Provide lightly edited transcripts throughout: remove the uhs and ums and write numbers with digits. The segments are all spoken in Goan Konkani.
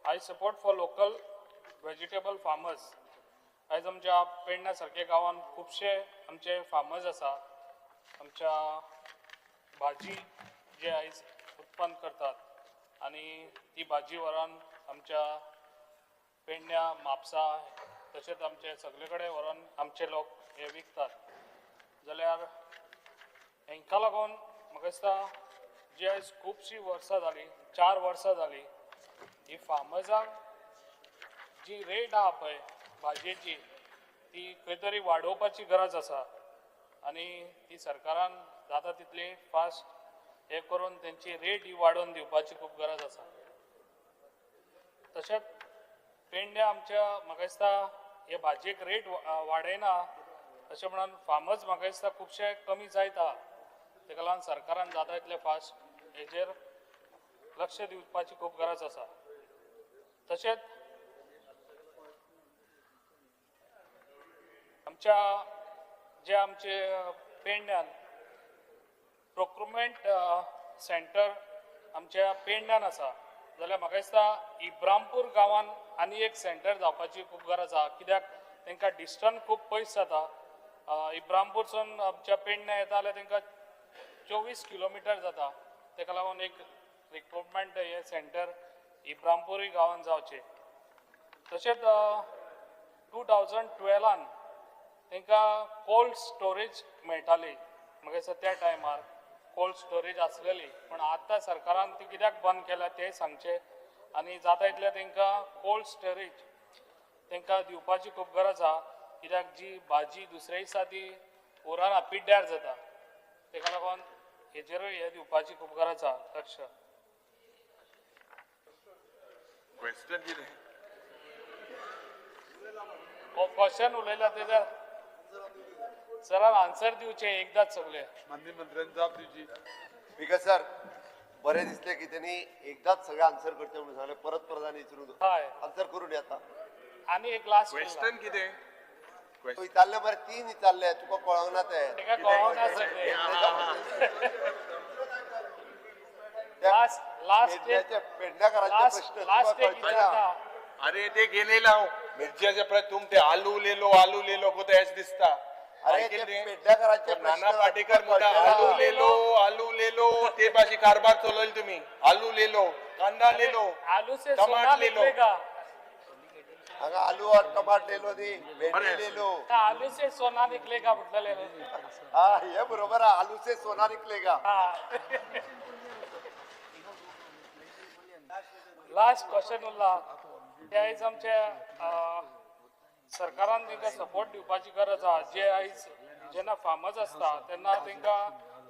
I support for local vegetable farmers. आयज आमच्या पेडण्या सारक्या गांवांत खुबशे आमचे फार्मर्स आसा, आमच्या भाजी जे आयज उत्पन्न करतात आनी ती भाजी व्हरून आमच्या पेडण्या, म्हापसा तशेंच आमचे सगळे कडेन व्हरून आमचे लोक हे विकतात. जाल्यार हांकां लागून म्हाका दिसता जी आयज खुबशीं वर्सां जालीं, 4 वर्सां जालीं, ही फार्मर्सांक जी रेट आहा पळय भाजयेची ती खंय तरी वाडोवपाची गरज आसा आनी ती सरकारान जाता तितली फास्ट हे करून तेंची रेट ही वाडोवन दिवपाची खूब गरज आसा. तशेंच पेडण्या आमच्या म्हाका दिसता हे भाजयेक रेट वाडयना अशें म्हणून फार्मर्स म्हाका दिसता खुबशे कमी जायत आहा. तेका लागून सरकारान जाता तितले फास्ट हेजेर लक्ष दिवपाची खूब गरज आसा. तशेंच आमच्या जे आमचे पेडण्यान प्रोक्युरमेंट सेंटर आमच्या पेडण्यान आसा, जाल्यार म्हाका दिसता इब्रामपूर गांवान आनी एक सेंटर जावपाची खूब गरज आसा. कित्याक तांकां डिस्टन्स खूब पयस जाता. इब्रामपूरसून आमच्या पेडण्या येता जाल्यार तांकां 24 किलोमिटर जाता. ताका लागून एक रिक्रुटमेंट हे सेंटर इब्रामपूरूय गांवान जावचें. तशेंच 2012 तांकां कोल्ड स्टोरेज मेळटाली. म्हाका दिसता त्या टायमार कोल्ड स्टोरेज आसलेली, पूण आतां सरकारान ती कित्याक बंद केल्या तें सांगचें आनी जाता तितलें तांकां कोल्ड स्टोरेज तांकां दिवपाची खूब गरज आसा. कित्याक जी भाजी दुसऱ्या दिसा ती उरना, पिड्ड्यार जाता. ताका लागून हेजेरूय हें दिवपाची खूब गरज आसा लक्ष. क्वेश्चन कितें? क्वेश्चन उलयला तेज्या सरान आन्सर दिवचे एकदाच सगळे. माननीय मंत्र्यांनी जाप दिवची. स्पीकर सर, बरें दिसलें की त्यांनी एकदाच सगळे आन्सर करचे म्हणून सांगलें, परत परत आनी विचारून आन्सर करून येता. आनी एक लास्ट क्वेश्चन कितें? विचारलें बरें, 3 विचारले, तुका कळोंक ना तें. तेका कळोंक ना सगळें. पेडण्याकारांचे प्रश्न लास्ट एक विचारता. अरे ते गेले लाव मिरच्याचे प्रश्न तुम ते आलू लेलो आलू लेलो को तेच दिसता. अरे ते पेडण्याकारांचे नाना पाटेकर म्हणटा आलू लेलो आलू लेलो, ते भाजी कारभार चलयलो तुम्ही. आलू लेलो, कांदा लेलो, आलू से सोना लेलो, हांगा आलू और टमाट लेलो न्ही, भेंडी लेलो. आलू से सोना निकलेगा म्हटलें. हा हे बरोबर, आलू से सोना निकलेगा. लास्ट क्वेश्चन उरला ते आयज आमच्या सरकारान तांकां सपोर्ट दिवपाची गरज आसा. जे आयज जेन्ना फार्मर्स आसता तेन्ना तांकां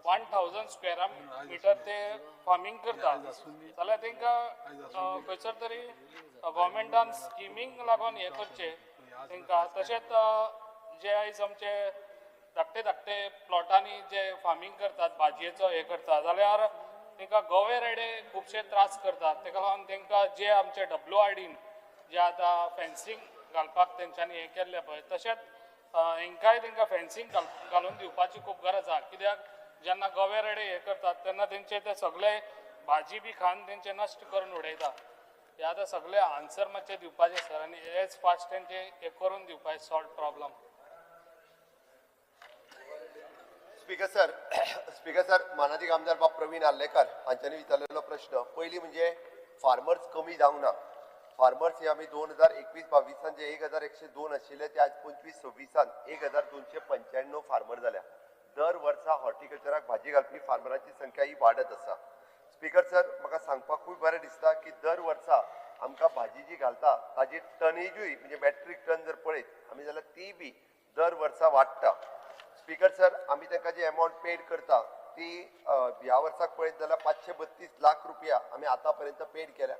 1000 स्क्वेअर मिटर ते फार्मींग करता, जाल्यार तांकां खंयसर तरी गव्हर्मेंटान स्किमींक लागून हें करचें तांकां. तशेंच जे आयज आमचे धाकटे धाकटे प्लॉटांनी जे फार्मींग करतात, भाजयेचो हें करता, जाल्यार तांकां गवे रेडे खुबशे त्रास करतात. ताका लागून तांकां जे आमचे WRDन जे आतां फेन्सींग घालपाक तेंच्यांनी हें केल्लें पळय, तशेंच हांकांय तांकां फेन्सींग घालून दिवपाची खूब गरज आसा. कित्याक जेन्ना गवे रेडे हे करतात तेन्ना तेंचे ते सगळे भाजी बी खावन तेंचे नश्ट करून उडयता. हे आतां सगळे आन्सर मातशे दिवपाचे सर, आनी एज फास्ट तेंचे हे करून दिवपाचे solve problem. Speaker sir, speaker sir, मानादीक आमदार बाब प्रवीण आर्लेकर हांच्यांनी विचारलेलो प्रश्न पयलीं म्हणजे फार्मर्स कमी जावंक ना. फार्मर्स हे आमी 2021-22 जे 1102 आशिल्ले ते आज 25-26 1295 फार्मर जाल्या. दर वर्सा हॉर्टिकल्चराक भाजी घालपी फार्मरांची संख्या ही वाडत आसा. स्पीकर सर, म्हाका सांगपाकूय बरें दिसता की दर वर्सा आमकां भाजी जी घालता ताजी टनेजूय म्हणजे मॅट्रीक टन जर पळयत आमी जाल्यार ती बी दर वर्सा वाडटा. स्पीकर सर, आमी तांकां जी एमावंट पेड करता ती ह्या वर्साक पळयत जाल्यार 532 लाख रुपया आमी आतां पर्यंत पेड केल्या.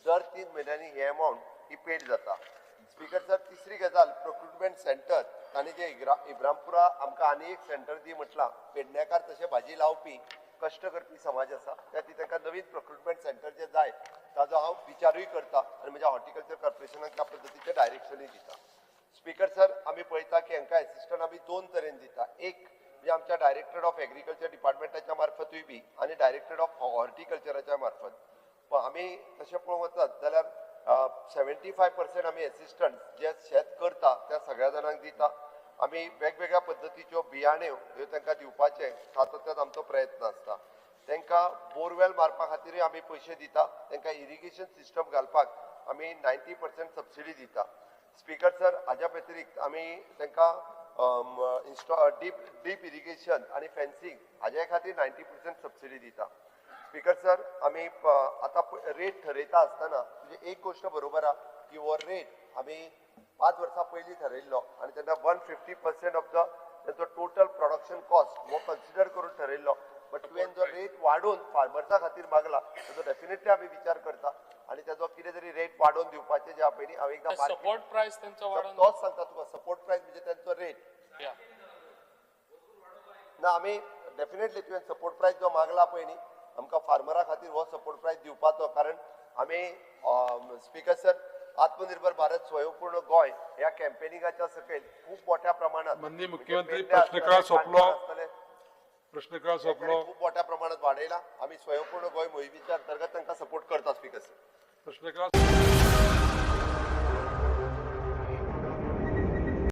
दर 3 म्हयन्यांनी ही एमावंट ही पेड जाता. स्पीकर सर, तिसरी गजाल प्रोक्युरमेंट सेंटर तांणी जे इब्रामपुरा आमकां आनी एक सेंटर दी म्हटलां. पेडण्याकार तशें भाजी लावपी कश्ट करपी समाज आसा, त्या खातीर तांकां नवीन प्रोक्युरमेंट सेंटर जे जाय ताजो हांव विचारूय करता आनी म्हज्या हॉर्टिकल्चर कॉर्पोरेशनाक त्या पद्दतीचें डायरेक्शनूय दिता. स्पीकर सर, आमी पळयता की हांकां एसिस्टंट आमी 2 तरेन दिता. एक म्हणजे आमच्या डायरेक्टर ऑफ एग्रीकल्चर डिपार्टमेंटाच्या मार्फतूय बी आनी डायरेक्टर ऑफ हॉर्टिकल्चराच्या मार्फत. आमी तशें पळोवंक वचत जाल्यार 75% आमी एसिस्टंट जे शेत करता त्या सगळ्या जाणांक दिता. आमी वेगवेगळ्या पद्दतीच्यो बियाण्यो ह्यो तांकां दिवपाचे सातत्यान आमचो प्रयत्न आसता. तांकां बोरवेल मारपा खातीरूय आमी पयशे दिता. तांकां इरिगेशन सिस्टम घालपाक आमी 90% सबसिडी दिता. स्पीकर सर, हाज्या व्यतिरिक्त आमी तांकां डीप इरिगेशन आनी फेन्सिंग हाज्या खातीर 90% सबसिडी दिता. स्पीकर सर, आमी आतां रेट ठरयता आसतना म्हणजे एक गोश्ट बरोबर आहा की हो रेट आमी 5 वर्सां पयलीं ठरयल्लो आनी तेन्ना 150% ऑफ the तेंचो टोटल प्रोडक्शन कॉस्ट हो कन्सिडर करून ठरयल्लो. बट तुवें जो रेट वाडोवन फार्मर्सा खातीर मागला तेजो डेफिनेटली आमी विचार करता आनी तेजो कितें तरी रेट वाडोवन दिवपाचें जें आहा पळय न्ही, हांव एकदां सपोर्ट प्रायस तेंचो वाडोवन तोच सांगता तुका. सपोर्ट प्रायस म्हणजे तेंचो रेट या. ना, आमी डेफिनेटली तुवें सपोर्ट प्रायस जो मागला पळय न्ही, आमकां फार्मरा खातीर हो सपोर्ट प्रायस दिवपाचो. कारण आमी स्पीकर सर, आत्मनिर्भर भारत स्वयंपूर्ण गोंय ह्या कॅम्पेनिंगाच्या सकयल खूब मोठ्या प्रमाणात माननीय मुख्यमंत्री, म्हणजे पेडणे प्रश्नकाळ आसतले, सोंपलो. काणकोण आसतले, प्रश्नकाळ सोंपलो. खूब मोठ्या प्रमाणात वाडयला. आमी स्वयंपूर्ण गोंय मोहिमेच्या अंतर्गत तांकां सपोर्ट करता स्पीकर सर. प्रश्नकाळ.